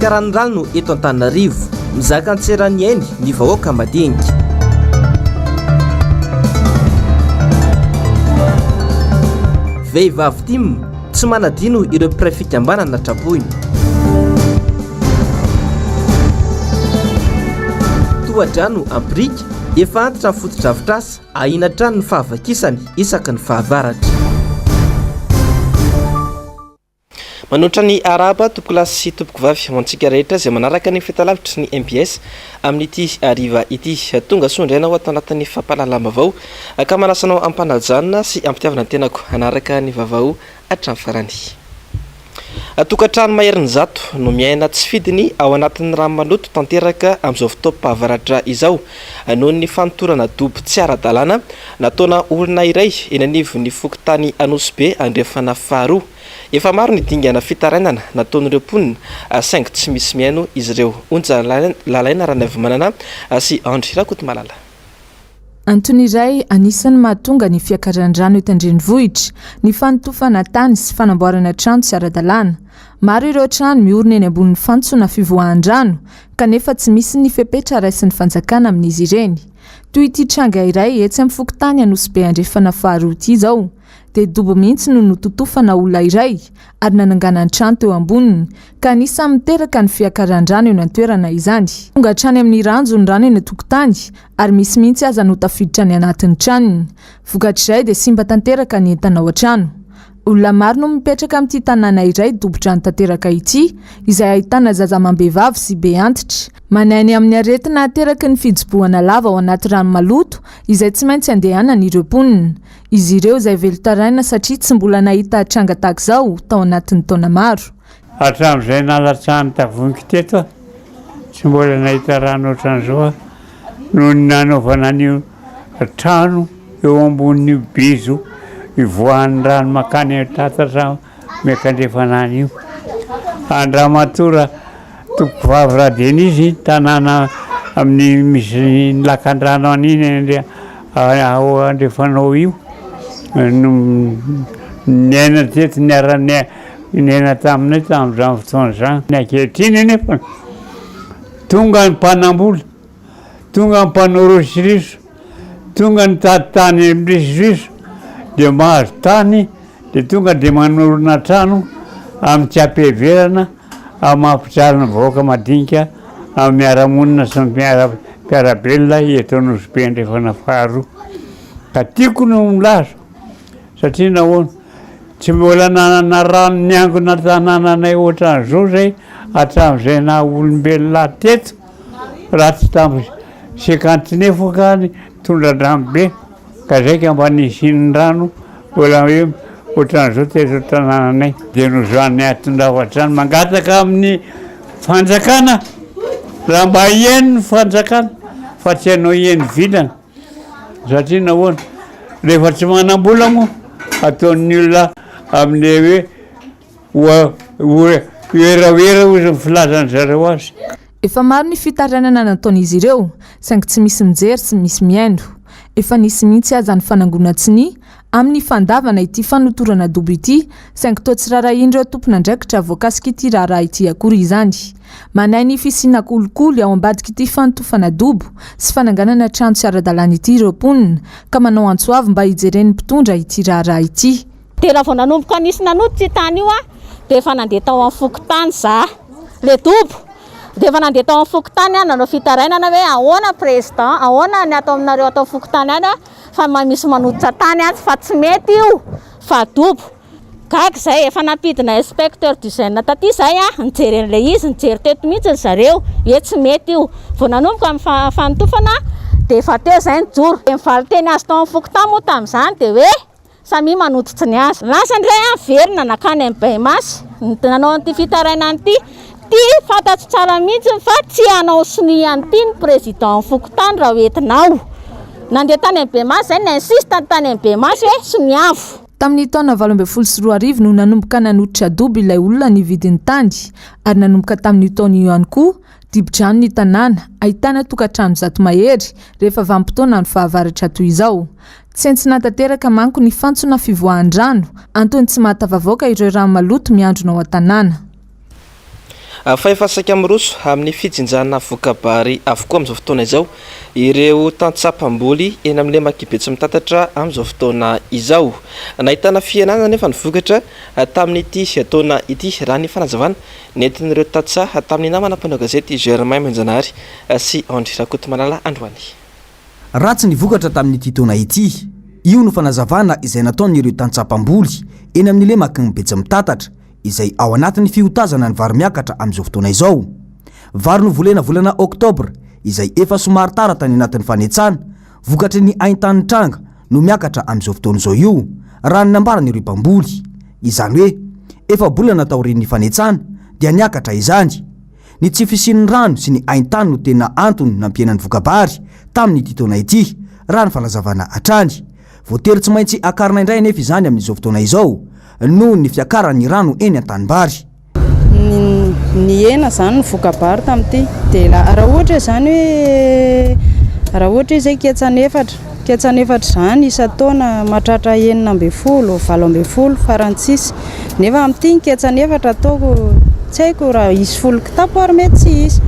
Fiakaran'ny rano eto Antananarivo, mizaka an-tseran'ny ainy ny vahoaka madinika. Vehivavy tim, tsy manadino ireo mpiray fikambanana traboina. Tohadrano Ampirika, efa antitra ny fotodrafitrasa, ahiana hatrany ny fahavakisany isaky ny fahavaratra. Manoatra ny arahaba tompokolahy sy tompokovavy ho antsika rehetra izay manaraka ny fahitalavitry ny mbs amin'ity hariva ity. Tonga soa indray ianao ato anatin'ny fampahalalam-baovao ka manasa anao am-panajanona sy am-pitiavana ny tenako hanaraka ny vaovao hatramin'ny farany. Tokantrano maherin'ny zato no miaina tsy fidiny ao anatin'ny rano maloto tanteraka amin'izao fotoam-pahavaratra izao noho ny fanotorana dobo tsy ara-dalàna nataona olona iray eny anivon'ny fokontany Anosibe Andrefana faharoa. Efa maro ny dingana fitarainana nataon'ireo mponina saingy tsy misy mihaino izy ireo. Onja Lalaina Ranaivomanana sy Andry Rakotomalala. Antony iray anisan'ny mahatonga ny fiakaran'ny rano eto an-drenivohitra ny fanotofana tany sy fanamboarana trano tsy ara-dalàna. Maro ireo trano miorina eny ambonin'ny fantsona fivoahan-drano kanefa tsy misy ny fepetra raisin'ny fanjakana amin'izy ireny. Toy ity tranga iray etsy amin'ny fokontany Anosibe Andrefana faharoa ity izao dia dobo mihitsy no nototofana olona iray ary nananganany trano teo amboniny ka anisan'ny miteraka ny fiakaran-drano eny an-toerana izany. Tonga hatrany amin'ny ranjo ny rano eny an-tokotany ary misy mihitsy aza no tafiditra any anatin'ny tranony. Vokatr'izay dia simba tanteraka ny entana ao an-trano. Olona maro no mipetraka amin'ity tanàna iray dobo-drano tanteraka ity, izay ahitana zaza amam-behivavy sy be antitra. Manahy ny amin'ny aretina ateraky ny fijobohana lava ao anaty rano maloto izay tsy maintsy andehanany ireo mponina. Izy ireo izay velon-taraina satria tsy mbola nahita tranga tahaka izao tao anatin'ny taona maro. Hatramin'izay nalatsahan'ny tavoahangy teto aho, tsy mbola nahita rano ohatran'izao aho noho ny nanaovana an'io trano eo ambonin'io bizo ivoahan'ny rano mankany an-tatatra miankandrefana any io. Andramatoa Tompokovavy Radenise, tanàna amin'ny misy ny lakandrano any iny ao andrefanao io no niaina teto, niara-niaina taminay tamin'izany fotoana izany. Ny ankehitriny anefa tonga ny mpanambola, tonga ny mpanao risoriso, tonga nitady tany risoriso dia mahazo tany dia tonga dia manorina trano amin'ny tsy am-piheverana amin'ny mampijaly ny vahoaka madinika amin'ny miara-monina sy ny mpiara-belona eto Anosibe Andrefana faharoa. Ka tiako no milaza satria nahoana? Tsy mbola nanana rano niangona tanànanay ohatran'izao izay hatramin'izay naha olombelona ahy teto raha tsy tamin'ny cinquante-neuf ka ny tondra-drano be ka zay ka mba nisian'ny rano mbola hoe ohatran'izao teto an-tanànanay. Dia nozoan'ny hatondrava hatrany mangataka amin'ny fanjakana raha mba hihaino ny fanjakana fa tsy hanao hihaino vilana satria nahoana rehefa tsy manam-bola moa ataon'ny olona amin'ilay hoe Werawera hozy ny filazan-dry zareo azy. Efa maro ny fitarainana nataon'izy ireo, saingy tsy misy mijery sy misy mihaino. Efa nisy mihitsy aza ny fanangonan-tsonia amin'ny fandavana ity fanotorana dobo ity, saingy toa tsy rarahian'ireo tompon'andraikitra voakasik'ity raharaha ity akory izany. Manahy ny fisiana kolikoly ao ambadik'ity fanotofana dobo sy fananganana trano tsy ara-dalàna ity ireo mponina, ka manao antso avo mba hijeren'ny mpitondra ity raharaha ity. Dia raha vao nanomboka nisy nanototra io tany io aho dia efa nandeha tao amin'ny fokontany za, le dobo, dia efa nandeha tao amin'ny fokontany aho nanao fitarainana hoe ahoana président, ahoana ny ato aminareo ato amin'ny fokontany any fa misy manototra tany atsy fa tsy mety io fa dobo. Gaga izay, efa nampidina inspecteur d'hygiène taty izay aho nijery an'ilay izy, nijery teto mihitsy ry zareo hoe tsy mety io. Vao nanomboka ny fanotofana dia efa teo izay nijoro. Dia ny valin-teny azo tao amin'ny fokontany moa tamin'izany dia hoe. Samia manototsy ny azy. Lasa indray aho niverina nankany amin'ny Baimasy, nanao an'ity fitarainana ity. Ity fantatro tsara mihitsy fa tsy hanao sonia an'ity ny président ny fokontany raha ho entinao. Nandeha tany amin'ny Baimasy izay, ni-insiste ny tany amin'ny Baimasy hoe soniavo. Tamin'ny taona 2018 no nanomboka nanototra adobe ilay olona nividy ny tany ary nanomboka tamin'io taona io ihany koa dibo-drano ny tanàna, ahitana tokantrano zato mahery rehefa vanim-potoanan'ny fahavaratra toy izao. Tsentsina tanteraka manko ny fantsona fivoahan-drano, antony tsy mahatafavoaka ireo rano maloto miandrona ao an-tanàna. Fa efa saika miroso amin'ny fijinjana voka-bary avokoa amin'izao fotoana izao ireo tantsaha mpamboly eny amin'ny lemak'i Betsimitatatra amin'izao fotoana izao. Nahitana fihenana anefa ny vokatra tamin'ity taona ity, raha ny fanazavana nentin'ireo tantsaha tamin'ny namana mpanao gazety Germain Manjanahary sy Andry Rakotomalala androany. Ratsy ny vokatra tamin'ity taona ity. Io no fanazavana izay nataon'ireo tantsaha mpamboly eny amin'ny lemaky ny Betsimitatatra, izay ao anatin'ny fihotazana ny vary miakatra amin'izao fotoana izao. Vary novolena volana oktobra, izay efa somary tara tany anatin'ny fanetsana, vokatry ny haintany nitranga, no miakatra amin'izao fotoana izao io, raha ny nambaran'ireo mpamboly. Izany hoe, efa-bolana taorian'ny fanetsana dia niakatra izany. Ny tsy fisian'ny rano sy ny haintany no tena antony nampihena ny voka-bary tamin'ity taona ity, raha ny fanazavana hatrany. Voatery tsy maintsy akarina indray anefa izany amin'izao fotoana izao noho ny fiakaran'ny rano eny an-tanimbary. Nihena izany ny voka-bary tamin'ity. Dia raha ohatra izany hoe raha ohatra izy hoe ketsan'efatra, ketsan'efatra izany isan-taona mahatratra 16, 18 farany tsisy. Nefa amin'ity ny ketsan'efatra ataoko tsy haiko raha hisy folo kitapo ary mety tsy hisy.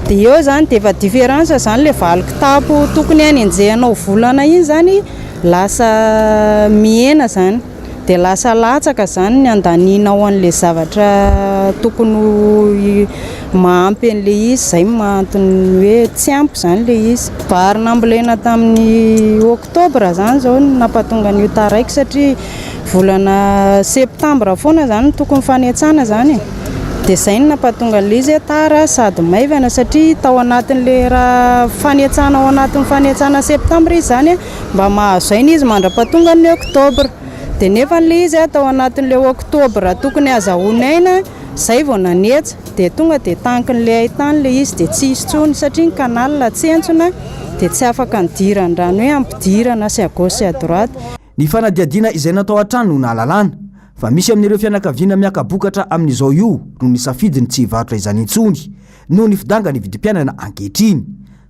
Dia eo izany dia efa différence izany ilay valo kitapo tokony hanenjehanao volana iny izany lasa mihena izany. Dia lasa latsaka izany ny andanianao an'ilay zavatra tokony ho mahampy an'ilay izy. Izay no antony hoe tsy ampy izany ilay izy. Vary nambolena tamin'ny oktobra izany izao no nampatonga an'io taraiky satria Volana septambra foana izany no tokony fanetsana izany e. Dia izay no nampatonga an'ilay izy hoe tara sady maivana satria tao anatin'ilay raha fanetsana ao anatin'ny fanetsana septambra izy izany mba mahazo aina izy mandra-pahatonga ny oktobra. Dia nefa ilay izy tao anatin'ilay oktobra tokony hazahoany aina izay vao nanetsa dia tonga dia tankin'ilay haintany ilay izy dia tsy hisy intsony satria ny canal tsentsina dia tsy afaka nidiran-drano hoe ampidirana sy à gauche sy à droite. Ny fanadihadiana izay natao hatrany no nahalalana fa misy amin'ireo fianakaviana miaka-bokatra amin'izao io no nisafidy ny tsy hivarotra izany intsony noho ny fidangan'ny vidim-piainana ankehitriny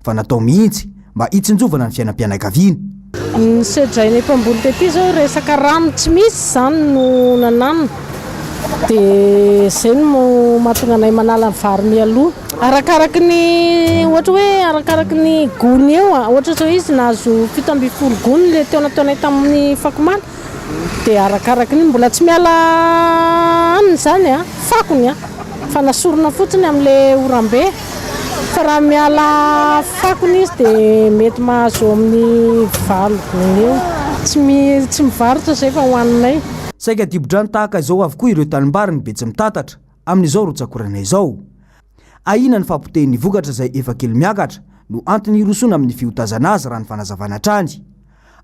fa natao mihitsy mba hitsinjovana ny fiainam-pianakaviana. Ny sedrainay mpamboly tety izao resaka rano tsy misy izany no nananina dia izay no mahatonga anay manala ny vary mialoha. Arakaraky ny ohatra hoe arakaraky ny gony eo a, ohatra zao izy nahazo 17 gony le teo nataonay tamin'ny fakomaly dia arakaraky ny mbola tsy miala aminy zany a, fakony a, fa nasorina fotsiny amin'le orambe fa raha miala fakony izy dia mety mahazo eo amin'ny 8 gony eo, tsy tsy mivarotra zay fa hohaninay. Saika dibo-drano tahaka izao avokoa ireo tanimbarin'ny Betsimitatatra amin'izao rotsak'orana izao. Ahiana ny fahapotehin'ny vokatra izay efa kely miakatra no antony hirosoana amin'ny fihotazana azy raha ny fanazavana hatrany.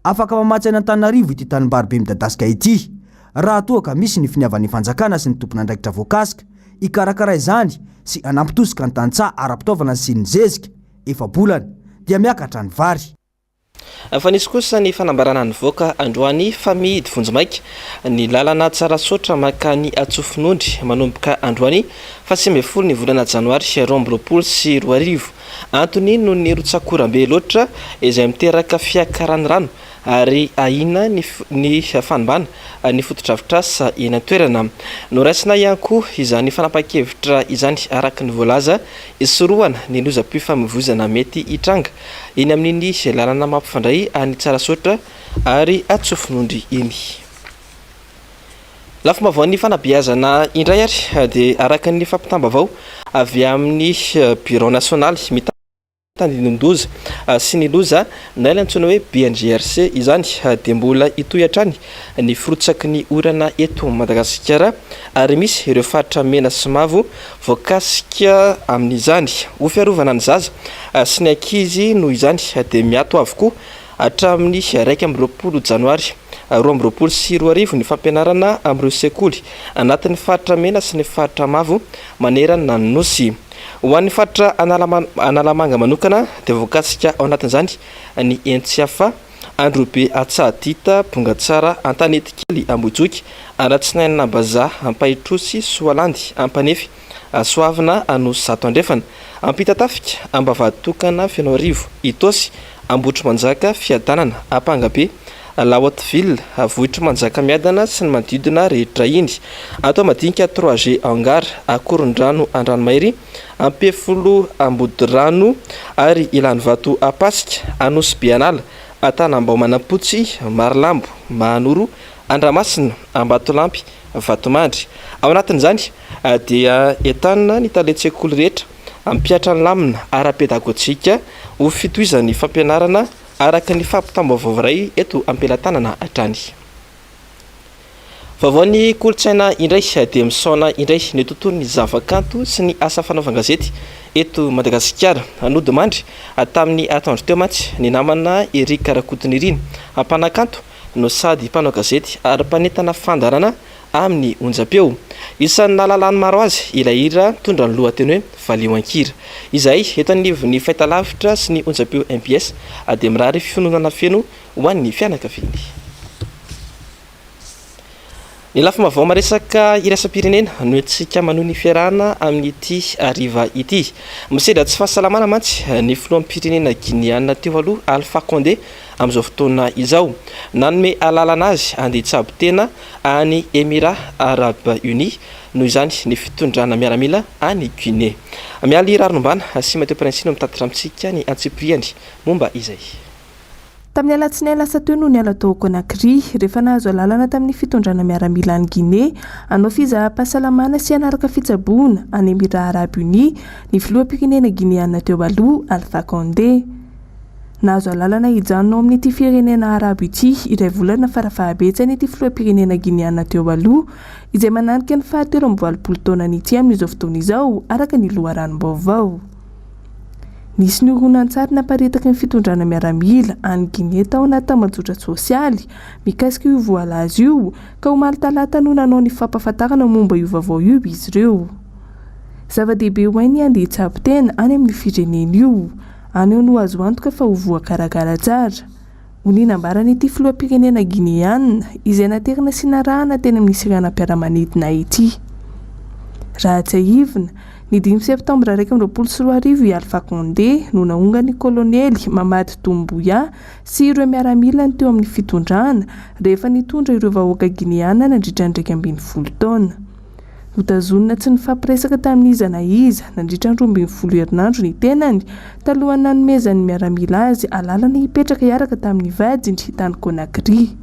Afaka mamatsy an'Antananarivo ity tanimbary be midadasika ity raha toa ka misy ny finiavan'ny fanjakana sy ny tompon'andraikitra voakasika hikarakara izany sy hanampy tosika ny tantsaha ara-pitaovana sy ny zezika efa-bolana dia miakatra ny vary. Fa nisy kosa ny fanambarana nivoaka androany fa mihidy vonjimaika ny lalana Tsarasaotra mankany Antsofinondry manomboka androany faha 19 ny volana janoary 2022. Antony noho ny rotsak'oram-be loatra izay miteraka fiakaran'ny rano ary ahiana ny ny fanimbana ny fotodrafitrasa eny an-toerana. Noraisina ihany koa izany fanapahan-kevitra izany araka ny voalaza hisorohana ny lozam-pifamoivoizana mety hitranga eny amin'iny lalana mampifandray an'i Tsarasaotra ary Antsofinondry iny. Lafim-baovaon'ny fanabeazana indray ary dia araka ny fampitam-baovao avy amin'ny Birao nasionaly mitandindomin-doza sy ny loza na ilay antsoina hoe BNGRC izany dia mbola hitohy hatrany ny firotsaky ny orana eto Madagasikara ary misy ireo faritra mena sy mavo voakasika amin'izany. Ho fiarovana ny zaza sy ny ankizy noho izany dia miato avokoa hatramin'ny 21 janoary 2022 ny fampianarana amin'ireo sekoly anatin'ny faritra mena sy ny faritra mavo manerana ny Nosy. Ho an'ny faritra Analamanga manokana dia voakasika ao anatin'izany ny eny Tsiafahy, Androhibe Antsahadita, Bongatsara, Antanetikely, Ambohijoky, Andratsinainina Ambazaha, Ampahitrosy, Soalandy, Ampanefy, Soavina, Anosizato Andrefana, Ampitatafika, Ambavahaditokana, Fenoarivo, Itaosy, Ambohitrimanjaka, Fiadanana, Ampangabe, La Haute Ville, Vohitrimanjakamiadana sy ny manodidina rehetra iny. Ato Madinika Trois G Hangar, Akorondrano Andranomahery, Ampefiloha Ambodirano ary Ilanivato Ampasika, Anosibe An'ala, Antanambao Manampotsy, Marolambo, Mahanoro, Andramasina, Ambatolampy, Vatomandry. Ao anatin'izany dia entanina ny talen-tsekoly rehetra hampihatra ny lamina ara-pedagojika ho fitohizan'ny fampianarana araka ny fampitam-baovao voaray eto am-pelatanana hatrany. Vaovaon'ny kolontsaina indray dia misaona indray ny tontolon'ny zavakanto sy ny asa fanaovan-gazety eto Madagasikara. Nodimandry tamin'ny atoandro teo mantsy ny namana Eric Rakotonirina, mpanakanto no sady mpanao gazety ary mpanentana fandaharana amin'ny onjam-peo. Isan'ny nahalalan'ny maro azy ilay hira mitondra ny lohateny hoe Valio an-kira. Izahay eto anivon'ny fahitalavitra sy ny onjam-peo mbs dia mirary fiononana feno ho an'ny fianakaviany. Ny lafim-baovao maresaka iraisam-pirenena no entintsika manohy ny fiarahana amin'ity hariva ity. Misedra tsy fahasalamana mantsy ny filoham-pirenena gineana teo aloha Alpha Condé amin'izao fotoana izao. Nanome alalana azy handeha hitsabo tena any Emirats Arabes Unis noho izany ny fitondrana miaramila any Guinée. Mialy Raharombana sy Mathieu Princy no mitatitra amintsika ny antsipiriany momba izay. Tamin'ny alatsinainy lasa teo no niala tao Conakry, rehefa nahazo alalana tamin'ny fitondrana miaramila any Guinée hanao fizaham-pahasalamana sy hanaraka fitsaboana any Emirats Arabes Unis ny filoham-pirenena gineana teo aloha, Alpha Condé. Nahazo alalana hijanona ao amin'ity firenena arabo ity iray volana farafahabetsany ity filoham-pirenena gineana teo aloha, izay mananika ny faha 83 taonany ity amin'izao fotoana izao, araka ny loharanom-baovao. Nisy ny horonantsary naparitaky ny fitondrana miaramila any Guinée tao anaty tambajotra tsosialy mikasika io voalaza io, ka omaly talata no nanao ny fampahafantarana momba io vaovao io izy ireo. Zava-dehibe ho ahy ny handeha hitsabo tena any amin'io firenena io. Any aho no azo antoka fa ho voakarakara tsara, hoy ny nambaran'ity filoham-pirenena Gineana izay naterina sy narahana teny amin'ny seranam-piaramanidina ity. Raha tsiahivina, ny dimy septambra 2021 i Alpha Condé no naongan'ny kolonely Mamady Doumbouya sy ireo miaramilany teo amin'ny fitondrana rehefa nitondra ireo vahoaka Gineana nandritra ny 11 taona. Notazonina tsy nifampiresaka tamin'iza na iza nandritra ny 12 herinandro ny tenany, talohan'ny nanomezan'ny miaramila azy alalana hipetraka hiaraka tamin'ny vadiny tany Conakry.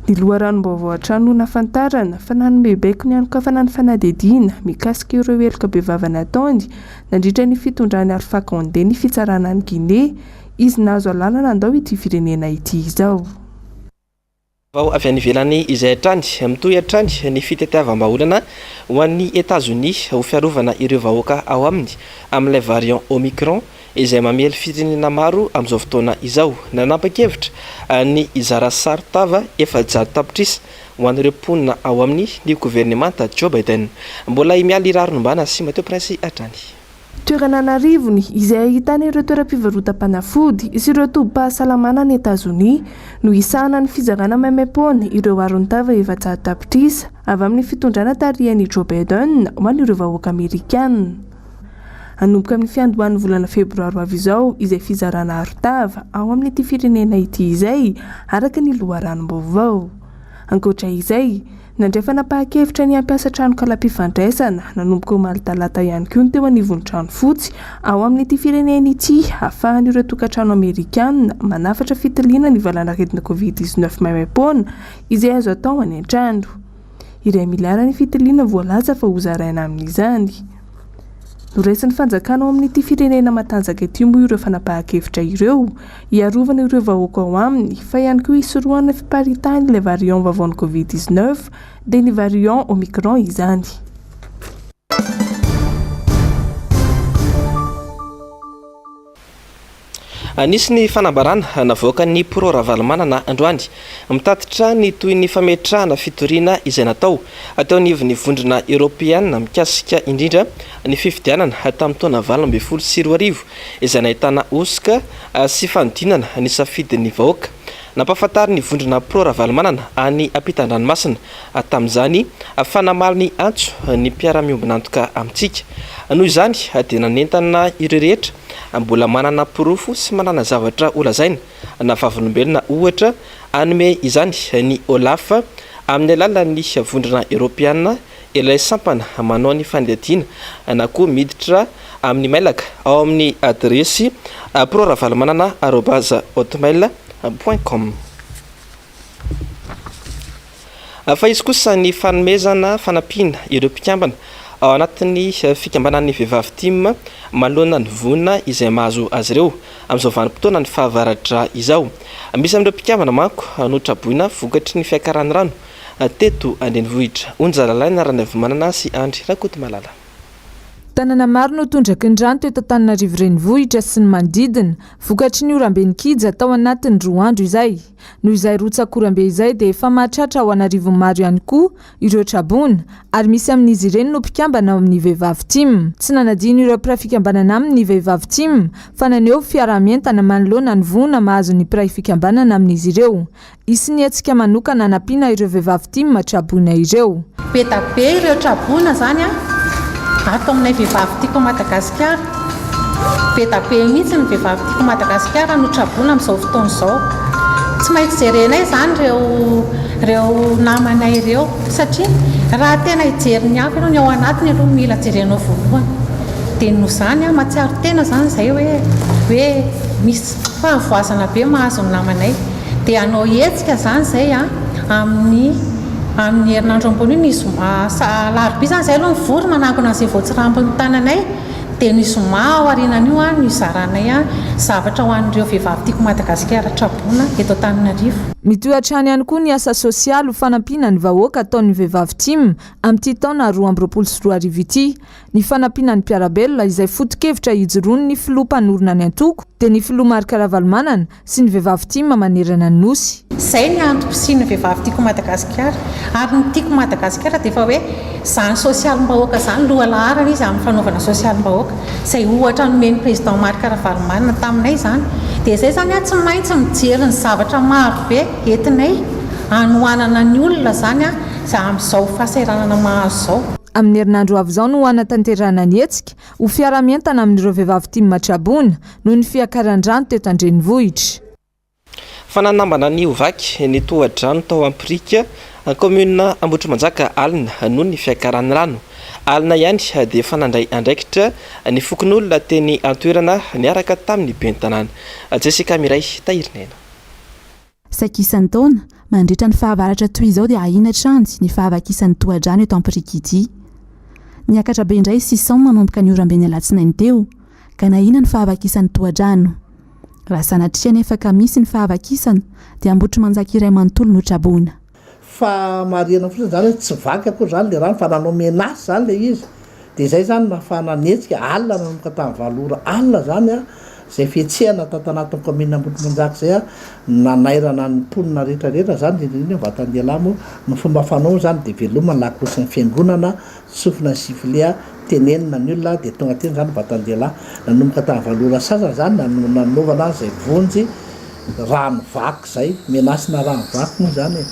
Ny loharanom-baovao hatrany no nahafantarana fa nanome baiko ny hanokafana ny fanadihadiana mikasika ireo heloka bevava nataony nandritra ny fitondran'i Alpha Condé ny fitsarana any Guinée, izy nahazo alalana handao ity firenena ity izao. Vao avy any ivelany izay hatrany, mitohy hatrany ny fitetiavam-bahaolana ho an'i Etazonia ho fiarovana ireo vahoaka ao aminy amin'ilay variant Omicron izay mamely firenena maro amin'izao fotoana izao. Nanapa-kevitra ny hizara saron-tava 400 tapitrisa ho an'ireo mponina ao aminy ny governemanta Joe Biden. Mbola i Mialy Raharonombana sy Mathieu Prince hatrany. Toerana an'arivony, izay ahitana ireo toeram-pivarotam-panafody sy ireo tobim-pahasalamana any Etazonia, no hisahana ny fizarana maimaimpoana ireo aron-tava 400 tapitrisa avy amin'ny fitondrana tarihan'i Joe Biden ho an'ireo vahoaka Amerikana. Hanomboka amin'ny fiandohan'ny volana Febroary ho avy izao izay fizarana aron-tava ao amin'ity firenena ity izay, araka ny loharanom-baovao. Ankoatra izay, nandray fanapahan-kevitra ny hampiasa tranonkalam-pifandraisana nanomboka omaly talata ihany koa ny teo anivon'ny Trano Fotsy ao amin'ity firenena ity hahafahan'ireo tokantrano amerikana manafatra fitiliana ny valanaretina Covid 19 maimaimpoana izay azo atao any an-trano. Iray miliara ny fitiliana voalaza fa hozaraina amin'izany. Noraisin'ny fanjakana ao amin'ity firenena matanjaka ity moa ireo fanapahan-kevitra ireo hiarovana ireo vahoaka ao aminy fa ihany koa hisorohana ny fiparitahan'ilay variant vaovaon'ny Covid 19 dia ny variant Omicron izany. Nisy ny fanambarana navoakan'ny Pro Ravalomanana androany, mitatitra ny tohin'ny fametrahana fitoriana izay natao teo anivon'ny Vondrona Eoropeana mikasika indrindra ny fifidianana tamin'ny taona 2018 izay nahitana hosoka sy fanodinana ny safidin'ny vahoaka. Nampahafantarin'ny vondrona Pro Ravalomanana any ampitan-dranomasina tamin'izany fa namaly ny antso ny mpiara-miombon'antoka amintsika. Noho izany dia nanentana ireo rehetra. mbola manana porofo sy manana zavatra holazaina na vavolombelona ohatra hanome izany ny Olaf amin'ny alalan'ny Vondrona Eoropeana ilay sampana manao ny fanadihadiana na koa miditra amin'ny mailaka ao amin'ny adiresy proravalomanana arobase hotmail point com. Fa hisy kosa ny fanomezana fanampiana ireo mpikambana ao anatin'ny fikambanan'ny vehivavy tim manoloana ny voina izay mahazo azy ireo amin'izao vanim-potoanan'ny fahavaratra izao. Misy amin'ireo mpikambana manko no traboina vokatry ny fiakaran'ny rano teto an-drenivohitra. Onja Lalaina Randriavomanana sy Andry Rakotomalala. Tanana maro no tondraky ny rano teto Antananarivo Renivohitra sy ny manodidina, vokatry ny oram-be nikija tao anatin'ny roa andro izay. Noho izay rotsak'oram-be izay dia efa mahatratra ho an'arivony maro ihany koa ireo traboina, ary misy amin'izy ireny no mpikambana ao amin'ny Vehivavy Tim. Tsy nanadino ireo mpiray fikambanana aminy ny Vehivavy Tim, fa naneho fiaraha-mientana manoloana ny voina mahazo ny mpiray fikambanana amin'izy ireo. Hisy ny hetsika manokana hanampiana ireo vehivavy tim traboina ireo. Be da be ireo traboina zany an, ato aminay vehivavy tiako Madagasikara. Be da be mihitsy ny vehivavy tiako Madagasikara no traboina amin'izao fotoana izao. Tsy maintsy jerenay izany ireo ireo namanay ireo satria raha tena hijery ny hafa ianao, ny ao anatiny aloha no mila jerenao voalohany. Dia noho izany an, mahatsiaro tena izany izahay hoe hoe misy fahavoazana be mahazo ny namanay. Dia hanao hetsika izany izay an, amin'ny amin'ny herinandro ambony io, ny zoma, alarobia izany izahay aloha mivory manangona an'izay voatsirambin'ny tananay, dia ny zoma aorianan'io an no hizaranay an zavatra ho an'ireo vehivavy tiako Madagasikara traboina eto Antananarivo. Mitohy hatrany ihany koa ny asa sosialy ho fanampiana ny vahoaka ataon'ny vehivavy tim amin'ity taona 2022 ity. Ny fanampiana ny mpiara-belona izay foto-kevitra ijoroan'ny filoha mpanorina ny antoko dia ny filoha Marc Ravalomanana sy ny vehivavy tim manerana ny Nosy. Izay ny antom-pisian'ny vehivavy Tiako Madagasikara. Ary ny Tiako Madagasikara dia efa hoe izany sosialim-bahoaka izany, lohalaharana izy amin'ny fanaovana sosialim-bahoaka. Izay ohatra nomen'ny Président Marc Ravalomanana taminay izany. Dia izay izany an, tsy maintsy mijery ny zavatra maro be entinay hanohanana ny olona izany an, amin'izao fahasahiranana mahazo izao. Amin'ny herinandro ho avy izao no hanatanterahana ny hetsika ho fiaraha-mientana amin'ireo vehivavy tim traboina noho ny fiakaran-drano teto an-drenivohitra. Fa nanambana ny ho vaky ny tohadrano tao Ampirika, kaominina Ambohitrimanjaka alina noho ny fiakaran'ny rano. Alina ihany dia efa nandray andraikitra ny fokonolona teny an-toerana niaraka tamin'ny ben'ny tanàna. Jessica Miray Tahirinaina. Saika isan-taona, mandritra ny fahavaratra toy izao dia ahiana hatrany ny fahavakisan'ny tohadrano eto Ampiriky ity. Niakatra be indray i Sison nanomboka ny oram-be ny alatsinainy teo, ka nahiana ny fahavakisan'ny tohadrano. Raha sanatria anefa ka misy ny fahavakisana dia Ambohitrimanjaka iray manontolo no traboina. Fa marihana fotsiny zany hoe tsy vaky akory zany le rano fa nanao menace zany le izy de zay zany nahafahana nihetsika alina nanomboka tamin'ny valo ora alina zany an zay fihetsehana tato anatin'ny commune Ambohitrimanjaka zay an nanairana ny mponina rehetra rehetra zany indrindra indrindra ny vatan-dehilahy moa ny fomba fanao zany de veloma ny lakolosy ny fiangonana tsofina ny sifflet tenenina ny olona de tonga teny zany vatan-dehilahy nanomboka tamin'ny valo ora sasany zany nanaovana zay vonjy Rano vaky zay, menasina rano vaky moa zany e,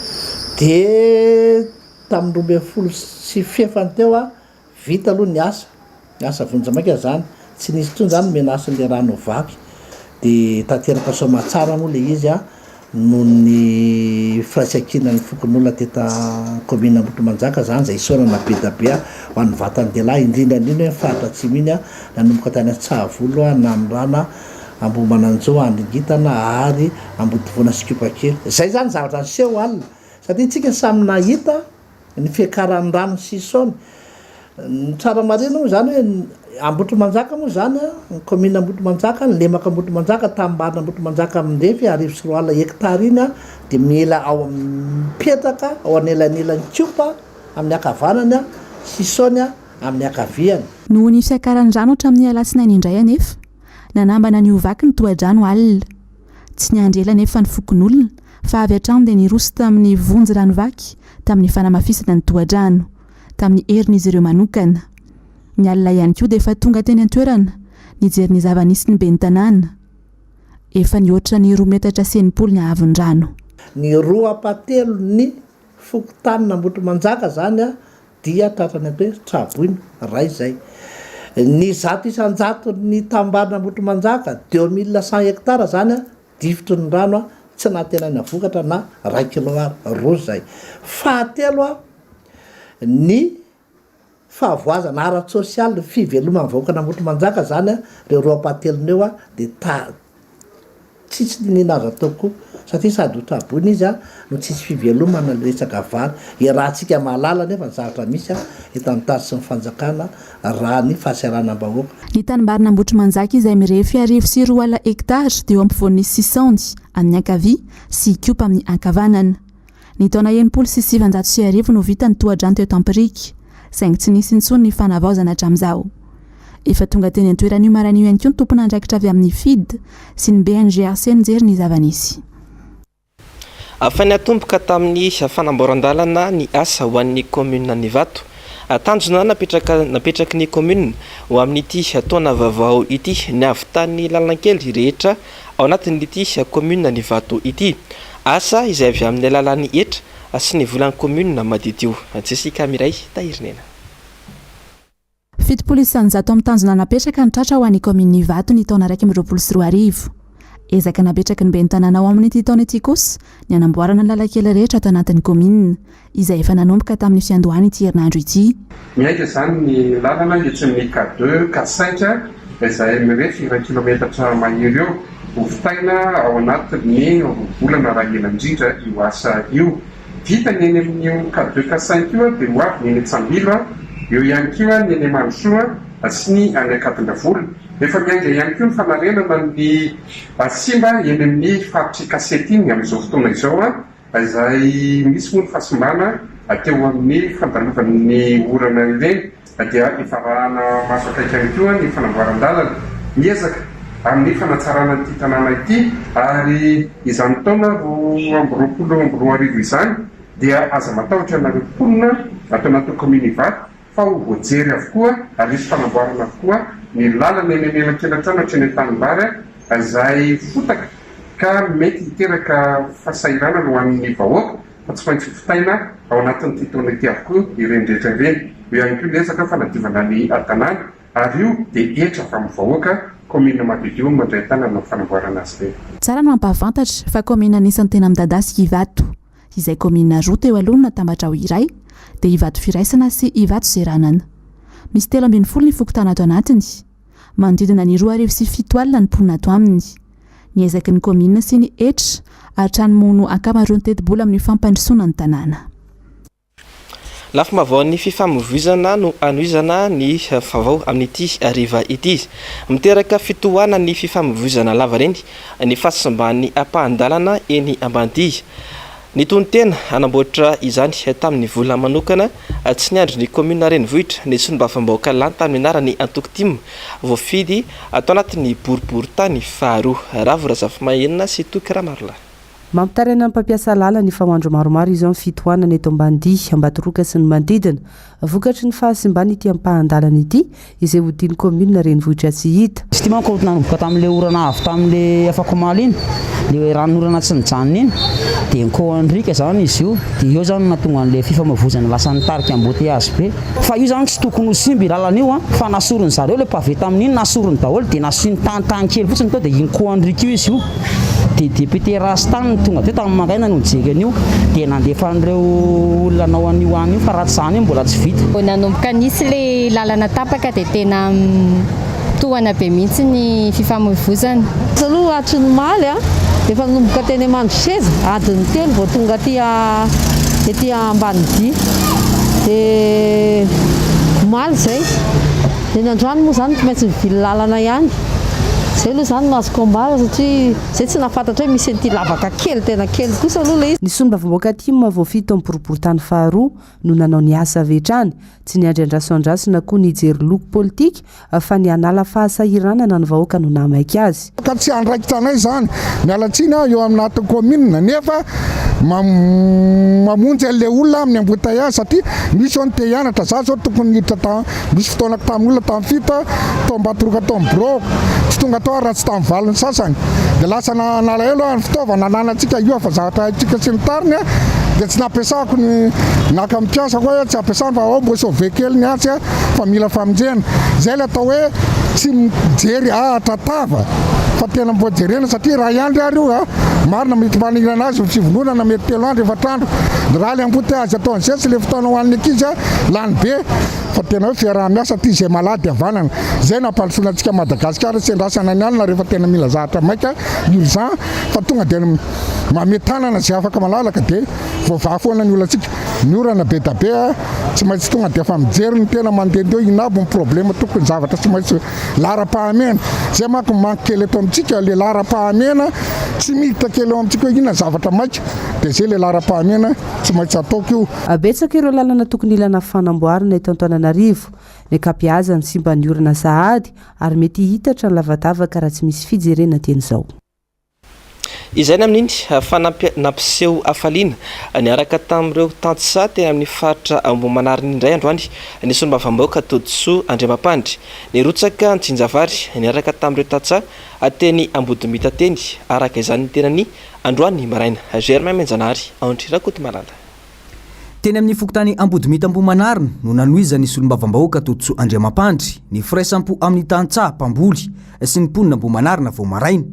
de tamin'ny 12 sy fefany teo a, vita aloha ny asa, ny asa vonjimaika zany, tsy nisy intsony zany menasin'le rano vaky, de tanteraka soamatsara moa le izy a, noho ny firaisankinan'ny fokonolona teto commune Ambohitrimanjaka zany zay isaorana be da be ho an'ny vatan-dehilahy indrindra indrindra hoe ny faritra atsimo iny a, nanomboka tany Antsahavola, Nanorana, Ambohimananjo, Andringitana ary Ambodivona sy Kopakely. Izay izany ny zavatra niseho alina satria tsika samy nahita ny fiakaran'ny rano Sisaony. Ny tsara marihina moa izany hoe Ambohitrimanjaka moa izany, ny commune Ambohitrimanjaka, ny lemaka Ambohitrimanjaka, tanimbary Ambohitrimanjaka mirefy 2100 hectares iny dia mila ao amin'ny mipetraka ao anelanelan'i Kopa amin'ny ankavanany, Sisaony amin'ny ankaviany. Noho ny fiakaran'ny rano hatramin'ny alatsinainy indray anefa, Nanambana ny ho vaky ny tohadrano alina. Tsy niandry ela anefa ny fokonolona fa avy hatrany dia niroso tamin'ny vonjy rano vaky tamin'ny fanamafisana ny tohadrano, tamin'ny herin'izy ireo manokana. Ny alina ihany koa dia efa tonga teny an-toerana nijery ny zava-nisy ny ben'ny tanàna. Efa nihoatra ny roa metatra sy 60 ny haavon'ny rano. Ny roa ampahatelon'ny fokontanin'Ambohitrimanjaka izany dia tratrany atao hoe traboina, iray izay. Ny 100% ny tambarin'Ambohitrimanjaka, 2100 hectares zany an, difotry ny rano an, tsy nahatenaina vokatra na ray kilao ary, roa zay. Fahatelo an, ny fahavoazana ara-tsosialy, ny fiveloman'ny vahoakan'Ambohitrimanjaka zany an, reo roa ampahatelony eo an, dia ta, Tsisy niniana azo atao koa satria sady ho traboina izy no tsisy fivelomana le resaka vary. Iarahantsika mahalala anefa ny zavatra misy eto amin'ny tany sy ny fanjakana raha ny fahasahiranam-bahoaka. Ny tanimbarin'Ambohitrimanjaka izay mirefy 1200 hektara dia eo ampovoan'ny Sisaony amin'ny ankavia sy Ikopa amin'ny ankavanana. Ny taona 1960 no vita ny tohadrano teo Tampirika, saingy tsy nisy intsony ny fanavaozana hatramin'izao. Efa tonga teny an-toerana io maraina io ihany koa ny tompon'andraikitra avy amin'ny FID sy ny BNGRC nijery ny zava-nisy. Efa niatomboka tamin'ny fanamboaran-dalana ny asa ho an'ny kaominin'Ivato. Tanjona napetraka napetraky ny kaominina ho amin'ity taona vaovao ity ny hahavitan'ny lalankely rehetra ao anatin'ity kaominin'Ivato ity. Asa izay avy amin'ny alalan'ny hetra sy ny volan'ny kaominina madiodio. Jessica Miray Tahirinena. 70% amin'ny tanjona napetraka no tratra ho an'ny kaominina Ivato ny taona 2021. Ezaka napetraky ny ben'ny tanàna ao amin'ity taona ity kosa ny hanamboarana ny lalan-kely rehetra ato anatin'ny kaominina, izay efa nanomboka tamin'ny fiandohan'ity herinandro ity. Miainga izany ny lalana etsy amin'ny K deux, K cinq izay mirefy iray kilometatra mahery eo. Ho vitaina ao anatin'ny roa volana raha ela indrindra io asa io. Vita ny eny amin'io K deux, K cinq io dia ho avy ny eny Antsambilo, eo ihany koa ny eny Mandrosoa sy ny any Ankadindravola. Efa miainga ihany koa ny fanarenana ny simba eny amin'ny faritr'i Kasety iny amin'izao fotoana izao. Izay misy moa ny fahasimbana teo amin'ny fandalovan'ny orana ireny dia efa arahana maso akaiky ihany koa ny fanamboaran-dalana. Miezaka amin'ny fanatsarana an'ity tanàna ity ary izany taona 2022 izany dia aza matahotra ianareo mponina ato anatin'ny kaominina Ivato fa ho voajery avokoa ary hisy fanamboarana avokoa ny lalana eny anelakelan-trano hatreny an-tanimbary izay fotaka ka mety hiteraka fahasahiranana ho an'ny vahoaka fa tsy maintsy hovitaina ao anatin'ity taona ity avokoa ireny rehetra ireny. Eo ihany koa ny ezaka fanadiovana ny tanàna ary io dia hetra avy amin'ny vahoaka, kaominina madiodio no mandray an-tanana ny fanamboarana azy ireny. Tsara ny mampahafantatra fa kaominina anisan'ny tena midadasika Ivato. Izay kaominina roa teo aloha no natambatra ho iray, dia Ivato Firaisana sy Ivato Seranana. Misy 13 ny fokontany ato anatiny. Manodidina ny 7002 ny mponina ato aminy. Ny ezaky ny kaominina sy ny hetra ary trano moa no ankamaroan'ny tetibola amin'ny fampandrosoana ny tanàna. Lafim-baovaon'ny fifamoivoizana no hanohizana ny vaovao amin'ity hariva ity. Miteraka fitohanan'ny fifamoivoizana lavareny ny fahasimban'ny ampahan-dalana eny Ambanidia. Nitonon-tena hanamboatra izany tamin'ny vola manokana tsy niandry ny kaominina renivohitra ny solombavambahoaka lany tamin'ny anaran'ny antoko tim voafidy ato anatin'ny boriborintany faharoa. Ravo Razafimahenina sy Toky Ramarolahy. Mampitaraina ny mpampiasa lalana efa ho andro maromaro izao ny fitohanana eto Ambanidia, Ambatoroka sy ny manodidina. Vokatry ny fahasimban'ity ampahan-dalana ity, izay hodian'ny kaominina renivohitra tsy hita. Izy ity manko nanomboka tamin'ilay orana avy tamin'ilay afakomaly iny, ilay ranon'orana tsy nijanona iny, dia nikohan'ny riaka izany izy io, dia eo izany no nahatonga an'ilay fifamoivoizana lasa nitarika embouteillage be. Fa io izany tsy tokony ho simba io lalana io an, fa nasorin'ny zareo ilay pavé tamin'iny, nasoriny daholo dia nasiany tany tany kely fotsiny teo dia iny kohan'ny riaka io izy io. Dia député Rastan no tonga teo tamin'ny maraina no nijery an'io dia nandefa an'ireo olona hanao an'io any io fa raha tsy izany io mbola tsy vita. Vao nanomboka nisy ilay lalana tapaka dia tena tohana be mihitsy ny fifamoivoizana. Izy aloha hatry ny omaly efa nanomboka teny Mandroseza, adiny telo vao tonga aty ety Ambanidia. Dia omaly izay. Dia ny androany moa izany tsy maintsy mivily lalana ihany. Izay aloha izany no azoko ambara satria izay tsy nahafantatra hoe misy an'ity lavaka kely tena kely kosa aloha ilay izy. Ny solombavambahoaka tim voafidy tao amin'ny boriborintany faharoa no nanao ny asa avy hatrany. Tsy niandry andraso andrasona koa ny hijery loko politika fa ny hanala fahasahiranana ny vahoaka no nahamaika azy. Ka tsy andraikitra anay izany. Miala tsiny aho eo amin'ny anatin'ny kaominina nefa. mamonjy an'ilay olona amin'ny embouteillage satria misy zao ny te hianatra, za zao tokony niditra ta misy fotoana tamin'ny olona tamin'ny fito tao Ambatoroka tao amin'ny birao tsy tonga tao aho raha tsy tamin'ny valo ny sasany dia lasa nalahelo aho ny fitaovana ananantsika io fa zavatra haintsika sy ny tariny dia tsy nampiasako ny naka ny mpiasako hoe tsy ampiasana fa ao mbo sauver kely ny atsy fa mila famonjena. Izay ilay atao hoe tsy mijery ahatra tava fa tena mbo jerena satria iray andro ary io a, marina mety manahirana azy ny fivondronana mety telo andro efatra andro, raha ilay embouteillage atao an'izay sy ilay fotoana ho an'ny ankizy a, lany be fa tena hoe fiaraha-miasa aty izay malady havanana, izay no hampandrosoana antsika Madagasikara tsy andrasana ny alina rehefa tena mila zavatra maika urgent fa tonga dia mamehy tanana izay afaka malalaka dia voavaha foana ny olantsika. Ny orana be da be a, tsy maintsy tonga dia efa mijery ny tena mandehandeha hoe inona aby ny problème tokony zavatra tsy maintsy laharam-pahamehana. Zay manko ny manque kely eto amintsika, le laharam-pahamehana tsy miditra kely eo amintsika hoe inona ny zavatra maika dia zay le laharam-pahamehana tsy maintsy ataoko io. Betsaka ireo lalana tokony ilana fanamboarana eto Antananarivo. Ny ankabeazany simban'ny orana sahady ary mety hihitatra ny lavadavaka raha tsy misy fijerena dieny izao. Izay ny amin'iny fa nampiseho hafaliana niaraka tamin'ireo tantsaha teny amin'ny faritra Ambohimanarina indray androany ny solombavambahoaka Todisoa Andriamampandry. Nirotsaka nijinja vary niaraka tamin'ireo tantsaha teny Ambodimita teny araka izany ny tenany androany maraina. Germain Menjanahary, Andry Rakotomalala. Teny amin'ny fokontany Ambodimita Ambohimanarina no nanohizan'ny solombavambahoaka Todisoa Andriamampandry ny firaisampo amin'ny tantsaha mpamboly sy ny mponina Ambohimanarina vao maraina.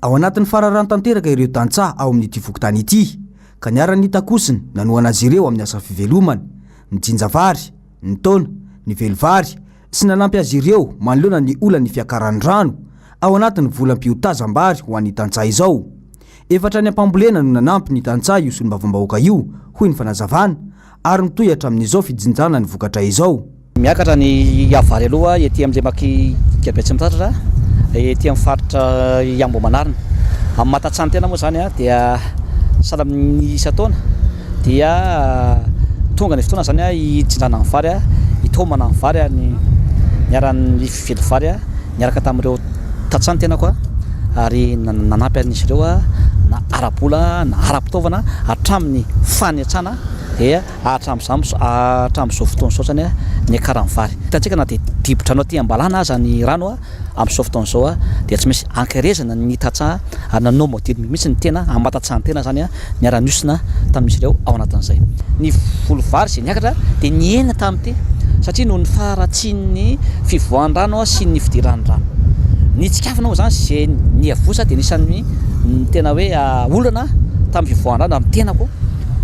Ao anatin'ny fararano tanteraka ireo tantsaha ao amin'ity fokontany ity ka niara-nitakosina nanohana azy ireo amin'ny asa fivelomana, nijinja vary, nitaona, nively vary sy nanampy azy ireo manoloana ny olan'ny fiakaran'ny rano ao anatin'ny volam-piotazam-bary ho an'ny tantsaha izao. Efa hatrany am-pambolena no nanampy ny tantsaha io solombavambahoaka io, hoy ny fanazavana, ary mitohy hatramin'izao fijinjana ny vokatra izao. Miakatra ny vary aloha ety amin'ny lemak'i Betsimitatatra, ety amin'ny faritra Ambohimanarina. Amin'ny maha tantsaha ny tena moa izany dia sahala amin'ny isan-taona dia tonga ny fotoana izany hijinjana ny vary, hitaomana ny vary, niara-nively vary niaraka tamin'ireo tantsaha ny tenako ary nanampy an'izy ireo na ara-bola na ara-pitaovana hatramin'ny fanetsana dia hatramin'izao hatramin'izao fotoana izao izany niakaran'ny vary. Hitantsika na dia dibo-drano aty am-balana aza ny rano amin'izao fotoana izao dia tsy maintsy ankerezana ny tantsaha ary nanao modely mihitsy ny tena amin'ny maha tantsaha ny tena izany niara-nihosina tamin'izy ireo ao anatin'izay. Ny voly vary izay niakatra dia nihena tamin'ity satria noho ny faharatsian'ny fivoahan-drano sy ny fidiran'ny rano. Ny tsikafona moa izany izay niavosa dia anisan'ny tena hoe olana tamin'ny fivoahan-drano ary ny tenako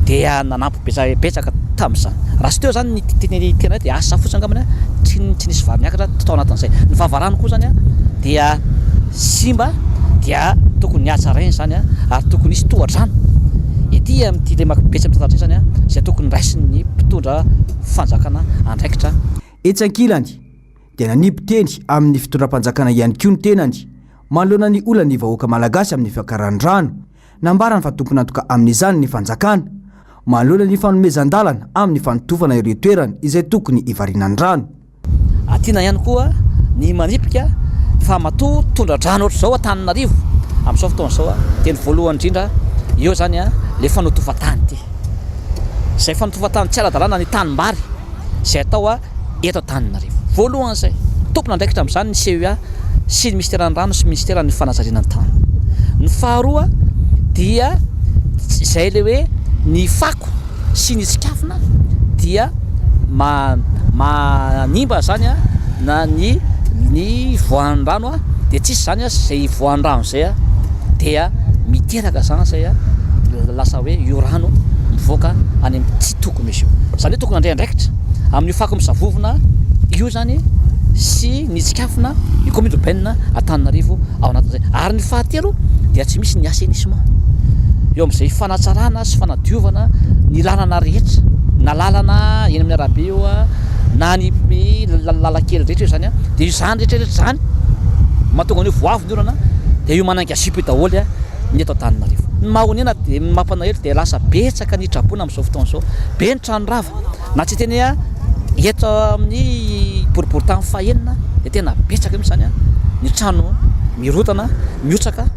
dia nanampy betsaka tamin'izany. Raha tsy teo izany ny tena hoe dia asa fotsiny angambany tsy tsy nisy vary niakatra tao anatin'izay. Ny vavarano koa izany dia simba dia tokony hatsaraina izany ary tokony hisy tohadrano ety amin'ity lemaka Betsimitatatra ity izany izay tokony raisin'ny mpitondra fanjakana andraikitra. Etsy ankilany dia nanipy teny amin'ny fitondram-panjakana ihany koa ny tenany manoloana ny olan'ny vahoaka malagasy amin'ny fiakaran'ny rano. Nambarany fa tompon'antoka amin'izany ny fanjakana, manoloana ny fanomezan-dalana amin'ny fanotofana ireo toerana izay tokony hivarinan'ny rano. Tiana ihany koa ny manipika fa matoa tondra-drano ohatr'izao Antananarivo amin'izao fotoana izao dia ny voalohany indrindra eo izany ilay fanotofan-tany ity. Izay fanotofan-tany tsy ara-dalàna ny tanimbary izay atao eto Antananarivo. Voalohany izay, tompon'andraikitra amin'izany ny CEA sy ny minisiteran'ny rano sy ny minisiteran'ny fanajariana ny tany. Ny faharoa dia izay ilay hoe ny fako sy ny tsikafona dia manimba izany na ny ny voan'ny rano dia tsisy izany izay voan'ny rano izay dia miteraka izany izay lasa hoe io rano mivoaka any amin'ny tsy tokony izy io. Izany hoe tokony handray andraikitra amin'io fako misavovona io izany sy ny tsikafona ny commune urbaine Antananarivo ao anatin'izay. Ary ny fahatelo dia tsy misy ny assainissement eo amin'izay fanatsarana sy fanadiovana ny lalana rehetra na lalana eny amin'ny arabe io na ny lalan-kely rehetra io izany dia izany rehetra rehetra izany mahatonga an'io voavy ny orana dia io manainga zipo io daholo ny eto Antananarivo. Ny mahonena dia ny mampalahelo dia lasa betsaka ny traboina amin'izao fotoana izao. Be ny trano rava. Na tsy hiteny hoe eto amin'ny boriborintany fahenina dia tena betsaka mihitsy izany ny trano mirodana, mihotsaka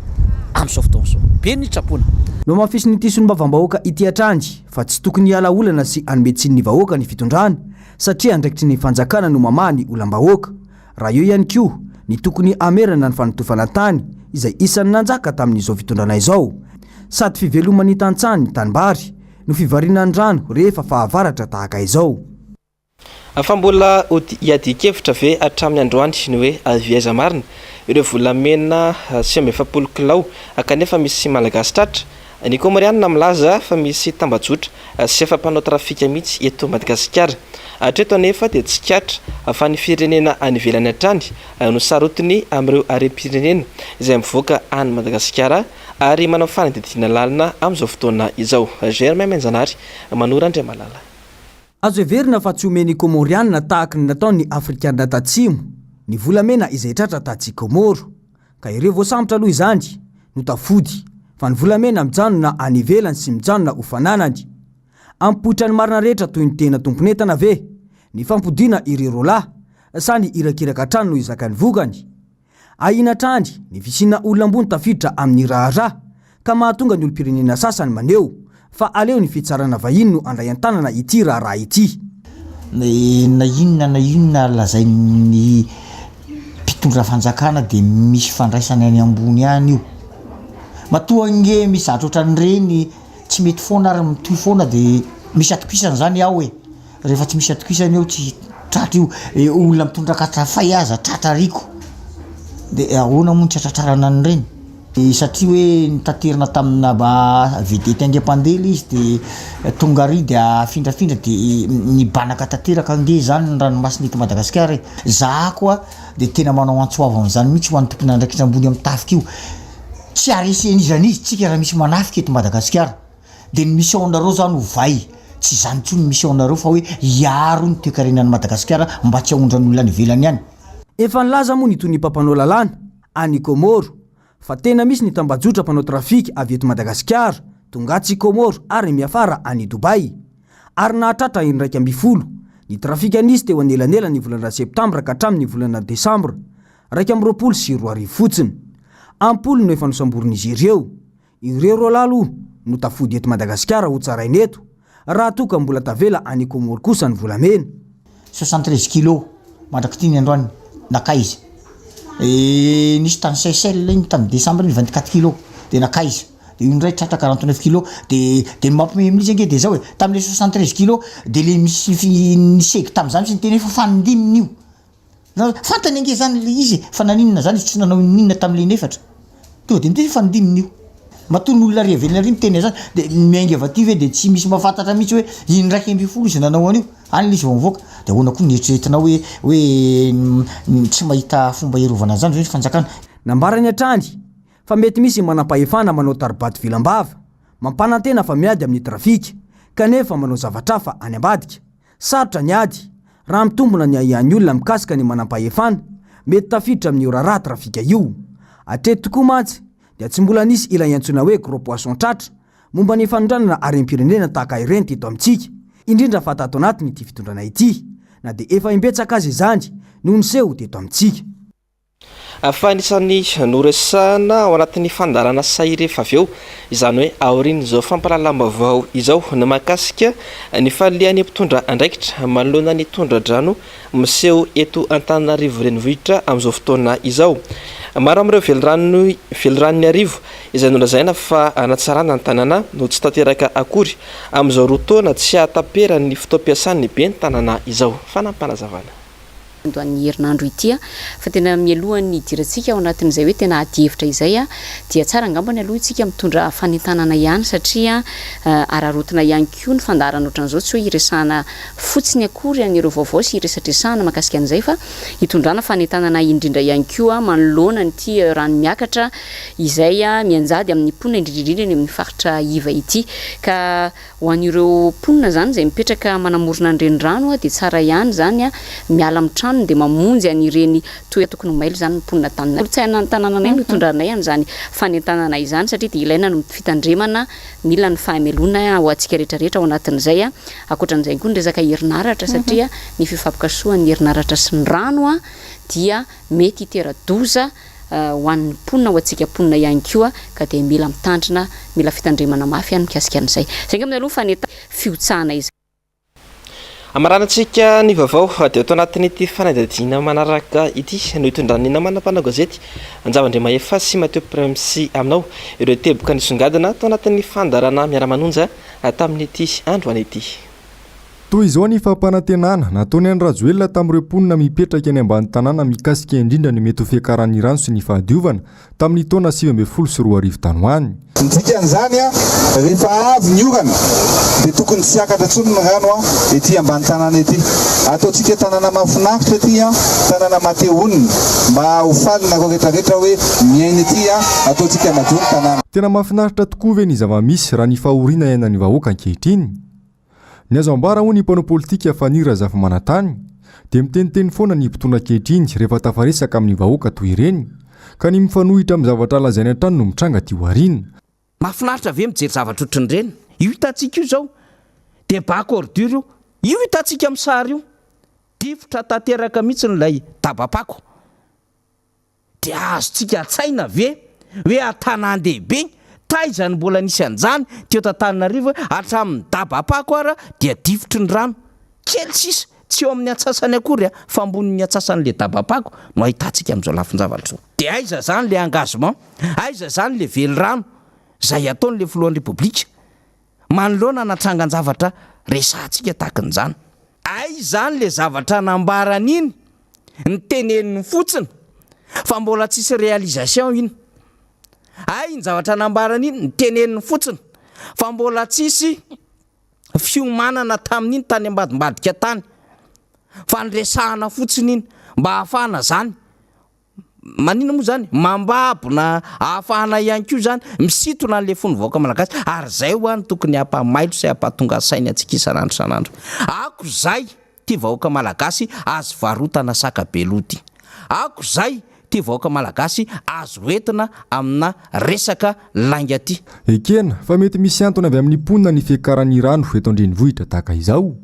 amin'izao fotoana izao. Be ny traboina. Nohamafisin'ity solombavambahoaka ity hatrany fa tsy tokony hiala olana sy hanome tsiny ny vahoaka ny fitondrana satria andraikitry ny fanjakana no mamaha ny olam-bahoaka. Raha eo ihany koa ny tokony hamerana ny fanotofana tany izay isan'ny nanjaka tamin'izao fitondrana izao sady fiveloman'ny tantsaha ny tanimbary no fivarinan'ny rano rehefa fahavaratra tahaka izao. Fa mbola hiadian-kevitra ve hatramin'ny androany ny hoe avy aiza marina ireo volamena 49 kilao kanefa misy Malagasy tratra? Ny Kômôrianina milaza fa misy tambajotra sy efa mpanao trafika mihitsy eto Madagasikara. Hatreto anefa dia tsikaritra fa ny firenena any ivelany hatrany no sarotiny amin'ireo harem-pirenena izay mivoaka any Madagasikara ary manao fanadihadiana lalina amin'izao fotoana izao. Germain Menjanary, Manoro Andriamalala. Azo heverina fa tsy omen'ny Kômôrianina tahaky ny nataon'ny Afrikanina Tatsimo ny volamena izay tratra tatsy Kômôro. Ka ireo voasambotra aloha izany no tafody fa ny volamena mijanona any ivelany sy mijanona ho fananany. Hampipoitra ny marina rehetra toy ny tena tompon'entana ve ny fampodiana ireo roalahy sa ny irakiraka hatrany no hizaka ny vokany? Ahiana hatrany ny fisiana olona ambony tafiditra amin'ny raharaha ka mahatonga ny olom-pirenena sasany maneho fa aleo ny fitsarana vahiny no handray an-tanana ity raharaha ity. Na inona na inona lazain'ny mpitondra fanjakana dia misy ifandraisany any ambony any io. Matoa ange misy zavatra ohatran'ireny tsy mety foana ary mitohy foana dia misy atokisana izany ao e. Rehefa tsy misy atokisana eo tsy tratra io. E olona mitondra katrafay aza tratra ariko. Dia ahoana moa no tsy hatratrarana an'ireny? Satria hoe notaterina tamina vedety haingam-pandeha ilay izy dia tonga ary dia afindrafindra dia nibanaka tanteraka ange izany ny ranomasina eto Madagasikara e. Za koa dia tena manao antso avo amin'izany mihitsy ho an'ny tompon'andraikitra ambony amin'ny tafika io. Tsy haresen'iza n'iza tsika raha misy manafika eto Madagasikara. Dia ny mission nareo zany ovay, tsy izany intsony ny mission nareo fa hoe hiaro ny toekarenan'i Madagasikara mba tsy haondran'olona any ivelany any. Efa nilaza moa ny tonia mpampanao lalàna any Kômôro fa tena misy ny tambajotra mpanao trafika avy eto Madagasikara tonga atsy Kômôro ary miafara any Dubaï ary nahatratra 11 ny trafika nisy teo anelanelan'ny volana septambra ka hatramin'ny volana desambra 2021 fotsiny. Am-polony no efa nosamborin'izy ireo. Ireo roalahy aloha no tafody eto Madagasikara ho tsaraina eto, raha toa ka mbola tavela any Comores kosa ny volamena. 73 kilos mandrak'ity ny androany nakaiza e nisy tany Seychelles iny tamin'ny décembre iny 24 kilos de nakaiza de io indray tratra 49 kilos de de ny mampiomehy amin'izy ange de zao e tamin'le 73 kilos de le misy fi- nisegy tamin'izany izy niteny hoe fa fanindiminy io Fantany ange zany le izy e, fa naninona zany izy tsy nanao inoninona tamin'le inefatra? Tonga de miteny hoe fanindiminy io. Matoa ny olona ary ivelany ary miteny an'zany de miainga avy aty ve de tsy misy mahafantatra mihitsy hoe 11 izy nanao an'io, any le izy vao mivoaka. De ahoana koa ny eritreretinao hoe hoe tsy mahita fomba hiarovana an'zany ve ny fanjakana? Nambarany hatrany fa mety misy manampahefana manao taribato vilam-bava, mampanantena fa miady amin'ny trafika, kanefa manao zavatra hafa any ambadika. Sarotra ny ady, raha mitombina ny ahiahin'ny olona mikasika ny manampahefana, mety tafiditra amin'io raharaha trafika io. Hatreto tokoa mantsy dia tsy mbola nisy ilay antsoina hoe gros poisson tratra momba ny fanondranana harem-pirenena tahaka ireny teto amintsika, indrindra fa tato anatin'ity fitondrana ity, na dia efa imbetsaka aza izany no niseho teto amintsika. Fa anisan'ny noresahana ao anatin'ny fandaharana sahy rehefa avy eo, izany hoe aorian'izao fampahalalam-baovao izao, ny mahakasika ny falehan'ny mpitondra andraikitra manoloana ny tondra-drano miseho eto Antananarivo Renivohitra amin'izao fotoana izao. Maro amin'ireo velirano veliranon'Iarivo izay nolazaina fa hanatsarana ny tanàna no tsy tanteraka akory amin'izao roa taona tsy hahataperan'ny fotoam-piasan'ny ben'ny tanàna izao. Fanampinazavana. Andohan'ny herinandro ity fa tena mialohan'ny hidirantsika ao anatin'izay hoe tena adihevitra izay dia tsara angambany aloha isika mitondra fanentanana ihany satria araraotina ihany koa ny fandaharana ohatran'izao tsy hoe hiresahana fotsiny akory an'ireo vaovao sy hiresadresahana mahakasika an'izay fa hitondrana fanentanana indrindra ihany koa manoloana an'ity rano miakatra izay mianjady amin'ny mponina indrindra indrindra eny amin'ny faritra iva ity ka Ho an'ireo mponina izany izay mipetraka manamorona ny renirano dia tsara ihany izany miala amin'ny tranony dia mamonjy an'ireny toerana tokony ho mailo izany ny mponina tanàna. Kolontsaina ny tanànanay no itondranay an'izany fanentanana izany satria dia ilaina ny fitandremana, mila ny fahamelona ho antsika rehetra rehetra ao anatin'izay. Ankoatran'izay koa ny resaka herinaratra satria ny fifampikasohan'ny herinaratra sy ny rano dia mety hitera-doza. ho an'ny mponina, ho antsika mponina ihany koa ka dia mila mitandrina, mila fitandremana mafy mikasika an'izay. Izay angamba aloha faneta fihotsahana izay. Hamaranantsika ny vaovao dia ato anatin'ity fanadihadiana manaraka ity no hitondran'ny namana mpanao gazety Anjava Andriamahefa sy Mathieu Premsy aminao ireo teboka nisongadina ato anatin'ny fandaharana Miara-manonja tamin'ity androany ity. Toy izao ny fampanantenana nataony an'i Rajoelina tamin'ireo mponina mipetraka eny ambany tanàna mikasika indrindra ny mety ho fiakaran'ny rano sy ny fahadiovana tamin'ny taona 2019 tany ho any. Ny dikan'izany, rehefa avy ny orana dia tokony tsy hiakatra intsony ny rano ety ambany tanàna ety. Ataontsika tanàna mahafinaritra ety, tanàna maha-te honina, mba ho faly nareo rehetrarehetra hoe miaina ety, ataontsika madio ny tanàna. Tena mahafinaritra tokoa ve ny zava-misy raha ny fahoriana iainan'ny vahoaka ankehitriny? Ny azo ambara hoy ny mpanao politika Fanny Razafimanantany dia miteniteny foana ny mpitondra ankehitriny rehefa tafaresaka amin'ny vahoaka toy ireny ka ny mifanohitra amin'ny zavatra lazainy hatrany no mitranga aty aoriana. Mahafinaritra ve mijery zavatra ohatran'ireny? Io hitantsika io izao dia bac ordure io. Io hitantsika amin'ny sary io. Difotra tanteraka mihitsy ilay dabapako. Dia azontsika an-tsaina ve hoe an-tanàn-dehibe, taiza no mbola nisy an'izany teto Antananarivo hoe hatramin'ny dabapako ara dia difotry ny rano? Kely sisa, tsy eo amin'ny antsasany akory fa ambonin'ny antsasan'ilay dabapako no ahitantsika amin'izao lafin-javatra izao. Dia aiza izany ilay engagement? Aiza izany ilay velirano izay ataon'ilay filohan'ny Repoblika manoloana ana trangan-javatra resahantsika tahaka an'izany? Aiza izany ilay zavatra nambarany iny? Ny teneniny fotsiny fa mbola tsisy réalisation iny. Hay iny zavatra nambarany iny, ny teneniny fotsiny fa mbola tsisy fiomanana tamin'iny tany ambadimbadika tany fa niresahana fotsiny iny mba hahafahana zany Maninona moa zany? Mambabo na ahafahana ihany koa zany misintona an'le fon'ny vahoaka malagasy ary zay hoa no tokony hampamailo sy hampatonga saina antsika isan'andro isan'andro. Ako zay ty vahoaka malagasy azo varotana saka beloha ty. Ako zay ty vahoaka malagasy azo entina amina resaka lainga ty. Ekena fa mety misy antony avy amin'ny mponina ny fiakaran'ny rano eto an-drenivohitra tahaka izao.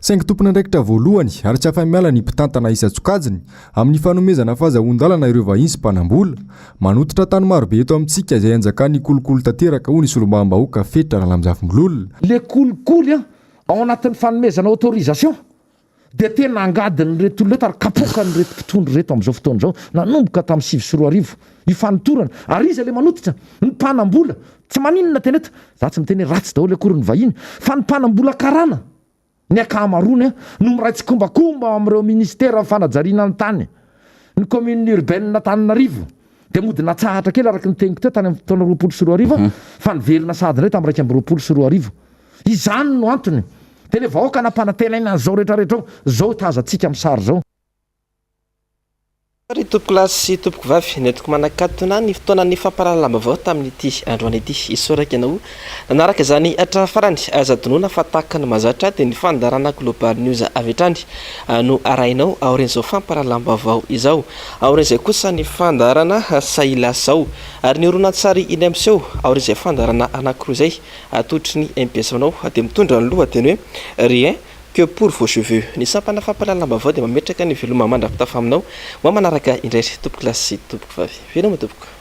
Saingy tompon'andraikitra voalohany ary tsy afa-miala ny mpitantana isan-tsokajiny amin'ny fanomezana fahazahoan-dalana ireo vahiny sy mpanam-bola. Manototra tany marobe eto amintsika izay anjakan'ny kolikoly tanteraka hoy ny solombavambahoaka Fetra Ralamizafimbolola. Le kolikoly an, ao anatin'ny fanomezana autorisation dia tena angadin'ireto olona ireto ary kapokan'ireto mpitondra ireto amin'izao fotoana izao, nanomboka tamin'ny 2009 io fanotorana, ary iza le manototra? Ny mpanam-bola, tsy maninona tena eto, za tsy miteny hoe ratsy daholo akory ny vahiny, fa ny mpanam-bola karana, ny ankamaroany no miray tsikombakomba ao amin'ireo ministeran'ny fanajariana ny tany, ny commune urbaine Antananarivo dia mody natsahatra kely araka ny teniko teo tany amin'ny taona 2020 fa niverina sahady indray tamin'ny 2021. Izany no antony. Dia ilay vahoaka nampanantenaina an'izao rehetra rehetra izao, izao tazantsika amin'ny sary izao. Ry tompokolahy sy tompokovavy, nentiko manakatona ny fotoanan'ny fampahalalam-baovao tamin'ity androany ity. Isaorako ianao nanaraka izany hatramin'ny farany. Aza adinoina fa tahaka ny mahazatra dia ny fandaharana Global News avy hatrany no arahinao aorian'izao fampahalalam-baovao izao. Aorian'izay kosa ny fandaharana Sahilazao ary ny horonantsary indray miseho aorian'izay fandaharana anankiroa izay atolotry ny MPS aminao dia mitondra ny lohateny hoe Rien Que pour vos cheveux. Ny sampana fampahalalam-baovao dia mametraka ny veloma mandra-pitafa aminao ho manaraka indray ry tompokolahy sy tompokovavy. Veloma tompoko.